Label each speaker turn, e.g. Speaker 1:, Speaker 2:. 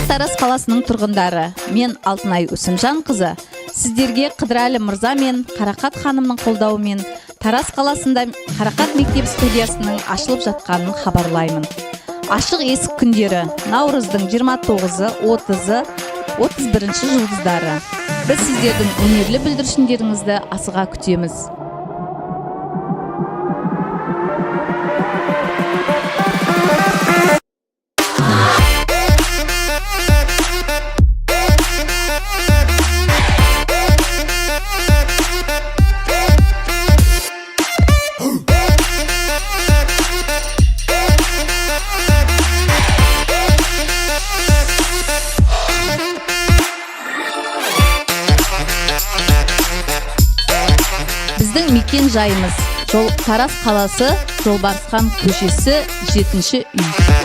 Speaker 1: Құрметті Тараз қаласының тұрғындары, мен Алтынай Өсімжанқызы сіздерге Қыдырәлі мырза мен Қарақат ханымның қолдауымен Тараз қаласында Қарақат мектеп студиясының ашылып жатқанын хабарлаймын. Ашық есік күндері наурыздың 29-ы, 30-ы, 31 жұлдыздары. Біз сіздердің өнерлі бүлдіршіндеріңізді асыға күтеміз. Біздің мекен жайымыз жол Тараз қаласы, Жолбарысхан көшесі, 7-үй.